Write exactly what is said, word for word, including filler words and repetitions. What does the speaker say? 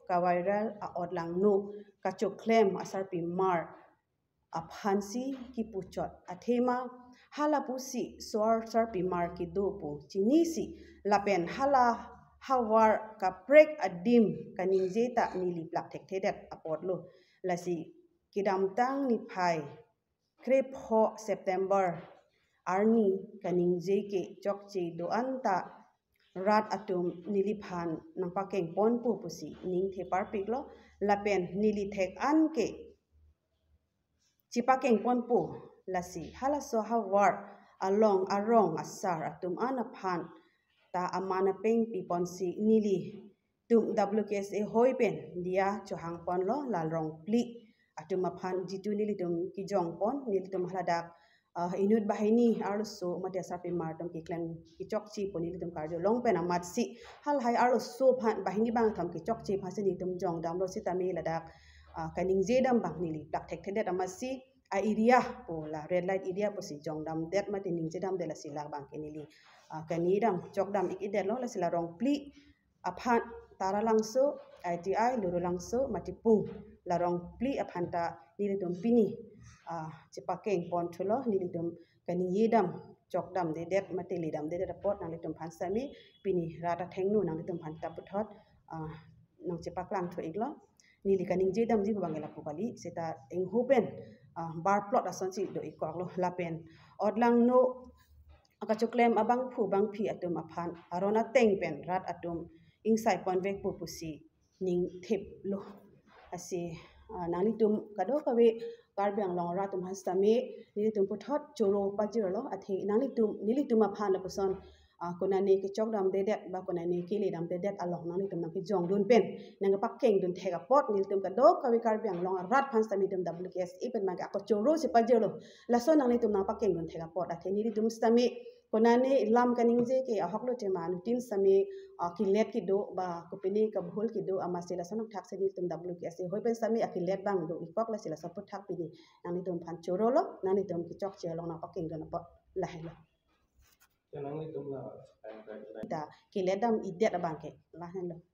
Ka-viral a-otlangno kachoklem asarpimar aphansi kipuchot athema, halapusi so-ar sarpimar kedo pu chinisi lapen hala havar kaprek adim kaningje ta neli plak thekthedet apotlo. Lasi kedamtang niphai krepho September arni kaningje ke chokche do-an ta rat atum neliphan nangpakengponpo pusi ningthe parpiklo, lapen neli thek-an ke chipakengponpo. Lasi halaso havar along arong asar atum an aphan ta aman apeng piponsi nelitum W K S A hoi pen diya chohangponlo. La rong phli atum aphan jitu nelitum kejongpon, nelitum haladak ah, inut banghini arloso mate asarpimar atum keklem kechokche pu nelitum karjulong pen amatsi halahai arloso aphan banghini bangthom kechokche aphansi nelitum jongdamlo, sitame ladak ah, kaningje dam abang neli plak thekthedet amatsi a-area pu la red light area pusi jongdamdet mate ningje damdet, lasi labang ke neli ah, kani dam chokdam ik-edetlo. Lasi la rong phli aphan Taralangso, I T I, Lurulangso, Matipung, la rong phli aphan ta nelitum pini ah, chipakengponthulo. Nelitum kaningje dam chokdamdedet mate ledamdedet apot nanglitum aphan sitame pini rat athengno nanglitum aphan ta puthot ah, nangchipaklangthu iklo. Neli kaningje damji pu abang ke lapu kali, seta ingho pen ah, barplot asonsi do-ik koklo. Lapen otlangno akachoklem abangphu bangphi atum aphan aron ateng pen rat atum ingsaiponvekpo pusi ningthiplo. Lasi ah, nanglitum kadokave Karbi Anglong arat atum aphan sitame nelitum puthot choro pajirlo, athe nanglitum nelitum aphan lapuson ah, konane kechokdamdedet ba konane keledamdedet along nanglitum nangkejongdun pen nangkepakengdun thek apot nelitum kadokave Karbi Anglong arat aphan sitame nelitum W K S A pen abang ke ako chorosi pajirlo. Laso nanglitum nangpakengdun thek apot, athe nelitum sitame konane lam kaningje ke ahoklo, tema anuttin sitame ah, kelet kedo ba kopine kabhul kedo amatsi laso nangthaksi nelitum W K S A hoi pen sitame akelet abang do-ik kok, lasi laso aphuthak pini nanglitum aphan chorolo, nanglitum kechokche along nangpakengdun apot, lahelo. Ya, nanglitum la, eh, eh, eh. Ta kelet dam-idet abang ke, lahelo.